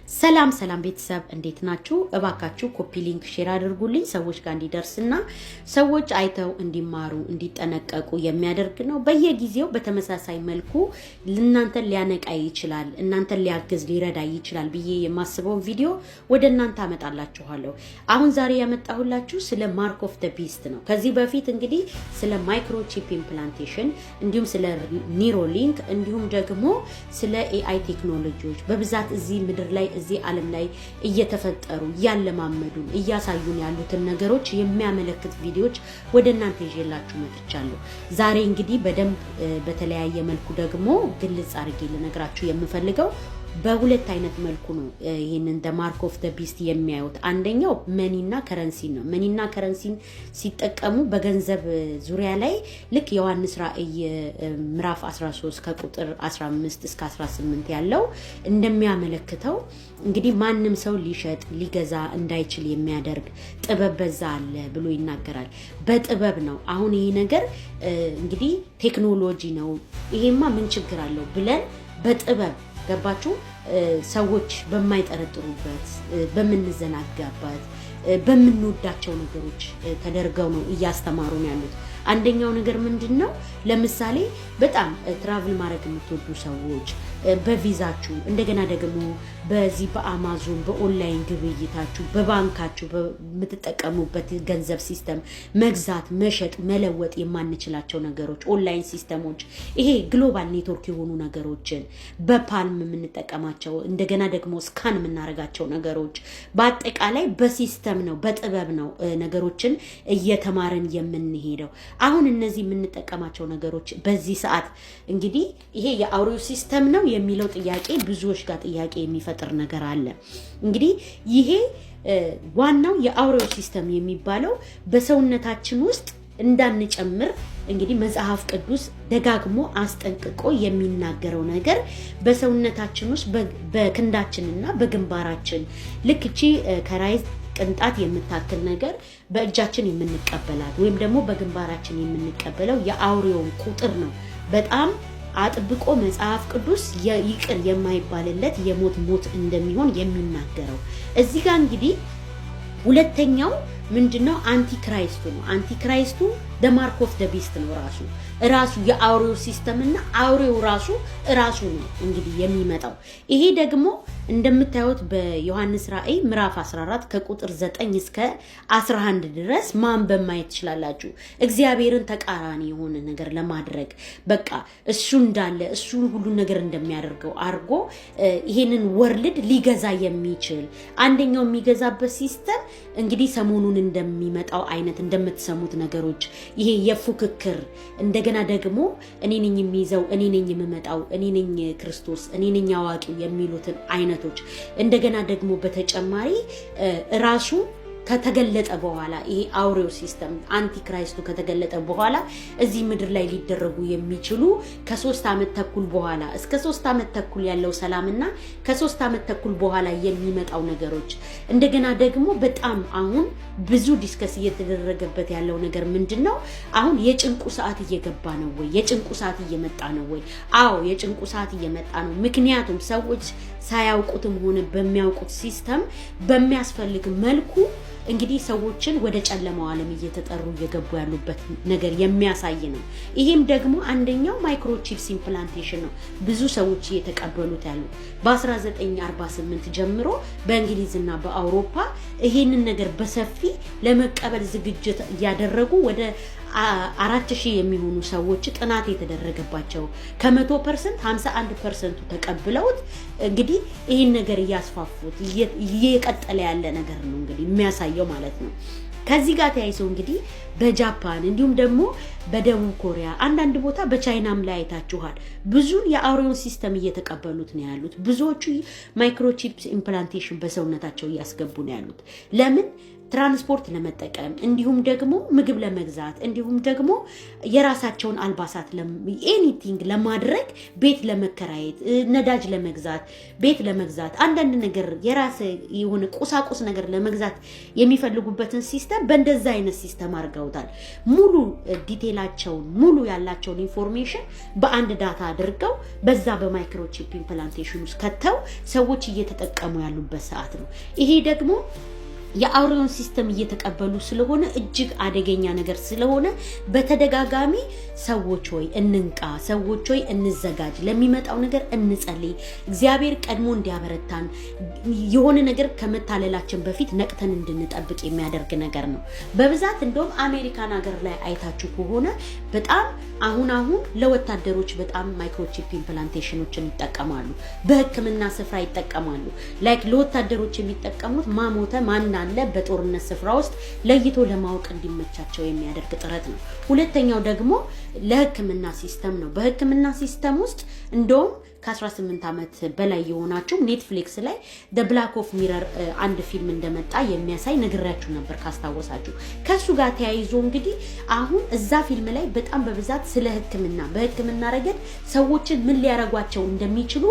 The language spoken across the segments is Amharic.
ሰላም ሰላም ቤተሰብ፣ እንዴት ናችሁ? እባካችሁ copy link፣ share አድርጉልኝ፣ ሰዎች ጋር እንዲደርስና ሰዎች አይተው እንዲማሩ፣ እንዲጠነቀቁ የሚያደርግ ነው። በየጊዜው በተመሳሳይ መልኩ እናንተን ሊያነቃ ይችላል፣ እናንተን ሊያግዝ፣ ሊረዳ ይችላል ብዬ የማስበውን ቪዲዮ ወደ እናንተ አመጣላችኋለሁ። አሁን ዛሬ ያመጣሁላችሁ ስለ mark of the beast ነው። ከዚህ በፊት እንግዲህ ስለ microchip implantation፣ እንዲሁም ስለ Neuralink፣ እንዲሁም ደግሞ ስለ AI ቴክኖሎጂዎች በብዛት እዚህ ምድር ላይ፣ እዚህ ዓለም ላይ እየተፈጠሩ፣ እያለማመዱን፣ እያሳዩን ያሉትን ነገሮች የሚያመለክት ቪዲዮዎች ወደ እናንተ ይዤላችሁ መጥቻለሁ። ዛሬ እንግዲህ በደንብ በተለያየ መልኩ ደግሞ ግልጽ አድርጌ ልነግራችሁ የምፈልገው በሁለት አይነት መልኩ ነው ይህንን the mark of the beast የሚያዩት። አንደኛው money ና currency ነው። Money ና currency ን ሲጠቀሙ በገንዘብ ዙሪያ ላይ ልክ ዮሐንስ ራእይ ምዕራፍ 13 ከቁጥር 15 እስከ 18 ያለው እንደሚያመለክተው እንግዲህ ማንም ሰው ሊሸጥ ሊገዛ እንዳይችል የሚያደርግ ጥበብ በዛ አለ ብሎ ይናገራል። በጥበብ ነው። አሁን ይሄ ነገር እንግዲህ ቴክኖሎጂ ነው፣ ይሄማ ምን ችግር አለው ብለን በጥበብ፣ ገባችሁ? ሰዎች በማይጠረጥሩበት፣ በምንዘናጋበት፣ በምንወዳቸው ነገሮች ተደርገው ነው እያስተማሩን ያሉት። አንደኛው ነገር ምንድን ነው? ለምሳሌ በጣም travel ማድረግ የምትወዱ ሰዎች በቪዛችሁ፣ እንደገና ደግሞ በዚህ በ Amazon፣ በ online ግብይታችሁ፣ በባንካችሁ በምትጠቀሙበት ገንዘብ system መግዛት፣ መሸጥ፣ መለወጥ የማንችላቸው ነገሮች፣ online system ኦች፣ ይሄ global network የሆኑ ነገሮችን፣ በ palm የምንጠቀማቸው፣ እንደገና ደግሞ scan የምናደርጋቸው ነገሮች፣ በአጠቃላይ በ system ነው፣ በጥበብ ነው ነገሮችን እየተማርን የምንሄደው። አሁን እነዚህ የምንጠቀማቸው ነገሮች በዚህ ሰዓት እንግዲህ ይሄ የአውሬው system ነው የሚለው ጥያቄ ብዙዎች ጋር ጥያቄ የሚፈጥር ነገር አለ። እንግዲህ ይሄ ዋናው የአውሬው system የሚባለው በሰውነታችን ውስጥ እንዳንጨምር እንግዲህ መጽሐፍ ቅዱስ ደጋግሞ አስጠንቅቆ የሚናገረው ነገር በሰውነታችን ውስጥ በክንዳችንና በግንባራችን ልክ እቺ ከራይ ቅንጣት የምታክል ነገር በእጃችን የምንቀበላት ወይም ደግሞ በግንባራችን የምንቀበለው የአውሬውን ቁጥር ነው። በጣም አጥብቆ መጽሐፍ ቅዱስ ይቅር የማይባልለት የሞት ሞት እንደሚሆን የሚናገረው። እዚህ ጋር እንግዲህ ሁለተኛው ምንድነው? Antichrist ኡ ነው። Antichrist ኡ the mark of the beast ነው። ራሱ ራሱ የአውሬው system እና አውሬው ራሱ ራሱ ነው እንግዲህ የሚመጣው። ይሄ ደግሞ እንደምታዩት በዮሐንስ ራእይ ምዕራፍ 14 ከቁጥር 9 እስከ 11 ድረስ ማንበብ፣ ማየት ትችላላችሁ። እግዚአብሔርን ተቃራኒ የሆነ ነገር ለማድረግ፣ በቃ እሱ እንዳለ፣ እሱ ሁሉን ነገር እንደሚያደርገው አድርጎ ይሄንን world ሊገዛ የሚችል፣ አንደኛው የሚገዛበት system እንግዲህ ሰሞኑን እንደሚመጣው አይነት እንደምትሰሙት ነገሮች፣ ይሄ የፉክክር፣ እንደገና ደግሞ እኔ ነኝ የሚይዘው፣ እኔ ነኝ የምመጣው፣ እኔ ነኝ ክርስቶስ፣ እኔ ነኝ አዋቂው የሚሉትን አይነቶች፣ እንደገና ደግሞ በተጨማሪ ራሱ ከተገለጠ በኋላ፣ ይሄ አውሬው system Antichrist ኡ ከተገለጠ በኋላ እዚህ ምድር ላይ ሊደረጉ የሚችሉ ከ3 ዓመት ተኩል በኋላ፣ እስከ 3 ዓመት ተኩል ያለው ሰላምና ከ3 ዓመት ተኩል በኋላ የሚመጣው ነገሮች፣ እንደገና ደግሞ በጣም አሁን ብዙ discuss እየተደረገበት ያለው ነገር ምንድን ነው? አሁን የጭንቁ ሰዓት እየገባ ነው ወይ? የጭንቁ ሰዓት እየመጣ ነው ወይ? አዎ፣ የጭንቁ ሰዓት እየመጣ ነው። ምክንያቱም ሰዎች ሳያውቁትም ሆነ በሚያውቁት system በሚያስፈልግ መልኩ እንግዲህ ሰዎችን ወደ ጨለማው ዓለም እየተጠሩ እየገቡ ያሉበት ነገር የሚያሳይ ነው። ይሄም ደግሞ አንደኛው microchips implantation ነው። ብዙ ሰዎች እየተቀበሉት ያሉት በ1948 ጀምሮ በእንግሊዝና በአውሮፓ ይሄንን ነገር በሰፊ ለመቀበል ዝግጅት እያደረጉ ወደ 4000 የሚሆኑ ሰዎች ጥናት የተደረገባቸው ከ100% 51% ኡ ተቀብለውት እንግዲህ ይህን ነገር እያስፋፉት እየቀጠለ ያለ ነገር ነው እንግዲህ የሚያሳየው ማለት ነው። ከዚህ ጋር ተያይዘው እንግዲህ በጃፓን፣ እንዲሁም ደግሞ በደቡብ ኮሪያ፣ አንዳንድ ቦታ በቻይናም ላይ አይታችኋል። ብዙን የአውሬውን system እየተቀበሉት ነው ያሉት። ብዙዎቹ microchips implantation በሰውነታቸው እያስገቡ ነው ያሉት። ለምን? ትራንስፖርት ለመጠቀም፣ እንዲሁም ደግሞ ምግብ ለመግዛት፣ እንዲሁም ደግሞ የራሳቸውን አልባሳት፣ anything ለማድረግ፣ ቤት ለመከራየት፣ ነዳጅ ለመግዛት፣ ቤት ለመግዛት፣ አንዳንድ ነገር የራስ የሆነ ቁሳቁስ ነገር ለመግዛት የሚፈልጉበትን system በእንደዛ አይነት system አድርገውታል። ሙሉ detail ኣቸውን፣ ሙሉ ያላቸውን information በአንድ data አድርገው በዛ በ microchip implantation ውስጥ ከተው ሰዎች እየተጠቀሙ ያሉበት ሰዓት ነው። ይሄ ደግሞ የአውሬውን system እየተቀበሉ ስለሆነ፣ እጅግ አደገኛ ነገር ስለሆነ፣ በተደጋጋሚ ሰዎች ሆይ እንንቃ፣ ሰዎች ሆይ እንዘጋጅ፣ ለሚመጣው ነገር እንጸልይ፣ እግዚአብሔር ቀድሞ እንዲያበረታን፣ የሆነ ነገር ከመታለላችን በፊት ነቅተን እንድንጠብቅ የሚያደርግ ነገር ነው። በብዛት እንደውም አሜሪካን ሀገር ላይ አይታችሁ ከሆነ በጣም አሁን አሁን ለወታደሮች በጣም microchip implantation ኖችን ይጠቀማሉ። በሕክምና ስፍራ ይጠቀማሉ። Like ለወታደሮች የሚጠቀሙት ማን ሞተ፣ ማን አለ በጦርነት ስፍራ ውስጥ ለይቶ ለማወቅ እንዲመቻቸው የሚያደርግ ጥረት ነው። ሁለተኛው ደግሞ ለሕክምና system ነው። በሕክምና system ውስጥ እንደውም ከ18 ዓመት በላይ የሆናችሁ Netflix ላይ The Black of Mirror አንድ ፊልም እንደመጣ የሚያሳይ ነግሬያችሁ ነበር ካስታወሳችሁ። ከሱ ጋር ተያይዞ እንግዲህ አሁን እዛ ፊልም ላይ በጣም በብዛት ስለ ሕክምና፣ በሕክምና ረገድ ሰዎችን ምን ሊያረጓቸው እንደሚችሉ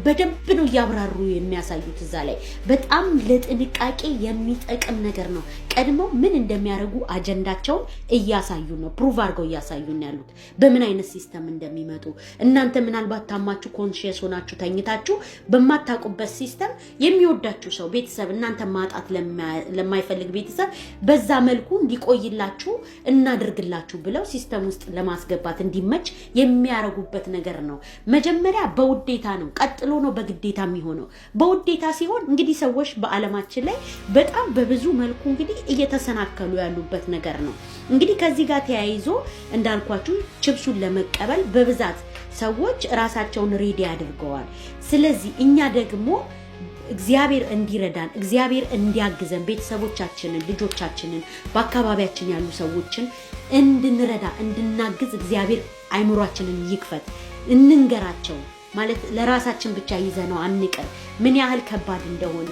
በደንብ ነው እያብራሩ የሚያሳዩት። እዛ ላይ በጣም ለጥንቃቄ የሚጠቅም ነገር ነው። ቀድመው ምን እንደሚያደርጉ አጀንዳቸውን እያሳዩ ነው፣ prove አድርገው እያሳዩ ነው ያሉት፣ በምን አይነት system እንደሚመጡ። እናንተ ምናልባት ታማችሁ conscious ሆናችሁ ተኝታችሁ በማታውቁበት system የሚወዳችሁ ሰው፣ ቤተሰብ፣ እናንተ ማጣት ለማይፈልግ ቤተሰብ በዛ መልኩ እንዲቆይላችሁ እናድርግላችሁ ብለው system ውስጥ ለማስገባት እንዲመች የሚያደርጉበት ነገር ነው። መጀመሪያ በውዴታ ነው፣ ቀጥሎ ነው በግዴታ የሚሆነው። በውዴታ ሲሆን እንግዲህ ሰዎች በዓለማችን ላይ በጣም በብዙ መልኩ እንግዲህ እየተሰናከሉ ያሉበት ነገር ነው። እንግዲህ ከዚህ ጋር ተያይዞ እንዳልኳችሁ ችፕሱን ለመቀበል በብዛት ሰዎች ራሳቸውን ready አድርገዋል። ስለዚህ እኛ ደግሞ እግዚአብሔር እንዲረዳን፣ እግዚአብሔር እንዲያግዘን፣ ቤተሰቦቻችንን፣ ልጆቻችንን፣ በአካባቢያችን ያሉ ሰዎችን እንድንረዳ፣ እንድናግዝ እግዚአብሔር አይምሯችንን ይክፈት። እንንገራቸው፣ ማለት ለራሳችን ብቻ ይዘነው አንቅር። ምን ያህል ከባድ እንደሆነ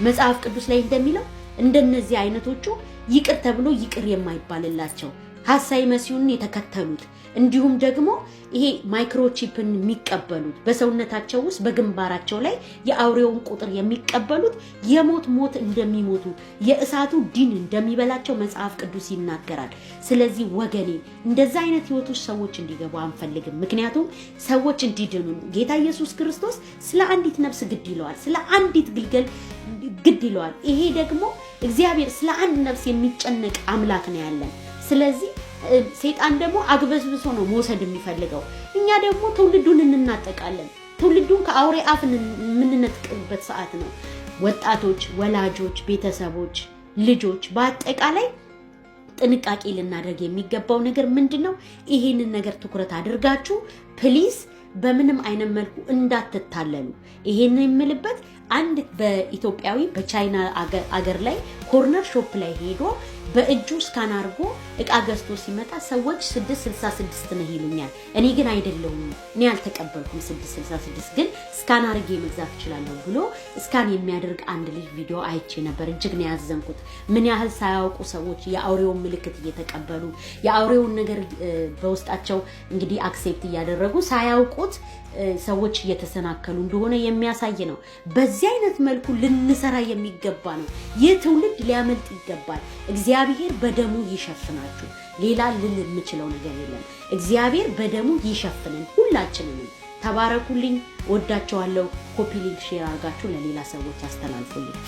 መጽሐፍ ቅዱስ ላይ እንደሚለው እንደነዚህ አይነቶቹ ይቅር ተብሎ ይቅር የማይባልላቸው፣ ሐሳዊ መሲሁን የተከተሉት፣ እንዲሁም ደግሞ ይሄ microchip ን የሚቀበሉት፣ በሰውነታቸው ውስጥ በግንባራቸው ላይ የአውሬውን ቁጥር የሚቀበሉት የሞት ሞት እንደሚሞቱ፣ የእሳቱ ዲን እንደሚበላቸው መጽሐፍ ቅዱስ ይናገራል። ስለዚህ ወገኔ እንደዛ አይነት ህይወት ውስጥ ሰዎች እንዲገቡ አንፈልግም። ምክንያቱም ሰዎች እንዲድኑ ጌታ ኢየሱስ ክርስቶስ ስለ አንዲት ነፍስ ግድ ይለዋል፣ ስለ አንዲት ግልገል ግድ ይለዋል። ይሄ ደግሞ እግዚአብሔር ስለ አንድ ነፍስ የሚጨነቅ አምላክ ነው ያለን። ስለዚህ ሰይጣን ደግሞ አግበስብሶ ነው መውሰድ የሚፈልገው። እኛ ደግሞ ትውልዱን እንናጠቃለን። ትውልዱን ከአውሬ አፍ የምንነጥቅበት ሰዓት ነው። ወጣቶች፣ ወላጆች፣ ቤተሰቦች፣ ልጆች በአጠቃላይ ጥንቃቄ ልናደርግ የሚገባው ነገር ምንድን ነው? ይሄንን ነገር ትኩረት አድርጋችሁ please በምንም አይነት መልኩ እንዳትታለሉ። ይሄንን የምልበት አንድ በኢትዮጵያዊ በቻይና አገር ላይ corner shop ላይ ሄዶ በእጁ scan አድርጎ እቃ ገዝቶ ሲመጣ ሰዎች 666 ነህ ይሉኛል። እኔ ግን አይደለሁም፣ እኔ አልተቀበልኩም 666፣ ግን scan አድርጌ መግዛት እችላለሁ ብሎ scan የሚያደርግ አንድ ልጅ ቪዲዮ አይቼ ነበር። እጅግ ነው ያዘንኩት። ምን ያህል ሳያውቁ ሰዎች የአውሬውን ምልክት እየተቀበሉ፣ የአውሬውን ነገር በውስጣቸው እንግዲህ accept እያደረጉ፣ ሳያውቁት ሰዎች እየተሰናከሉ እንደሆነ የሚያሳይ ነው። በዚህ አይነት መልኩ ልንሰራ የሚገባ ነው። ይህ ትውልድ ሊያመልጥ ይገባል። እግዚአብሔር በደሙ ይሸፍናችሁ። ሌላ ልል የምችለው ነገር የለም። እግዚአብሔር በደሙ ይሸፍንን ሁላችንንም። ተባረኩልኝ። ወዳቸዋለሁ። Copy link፣ share አድርጋችሁ ለሌላ ሰዎች አስተላልፉልኝ።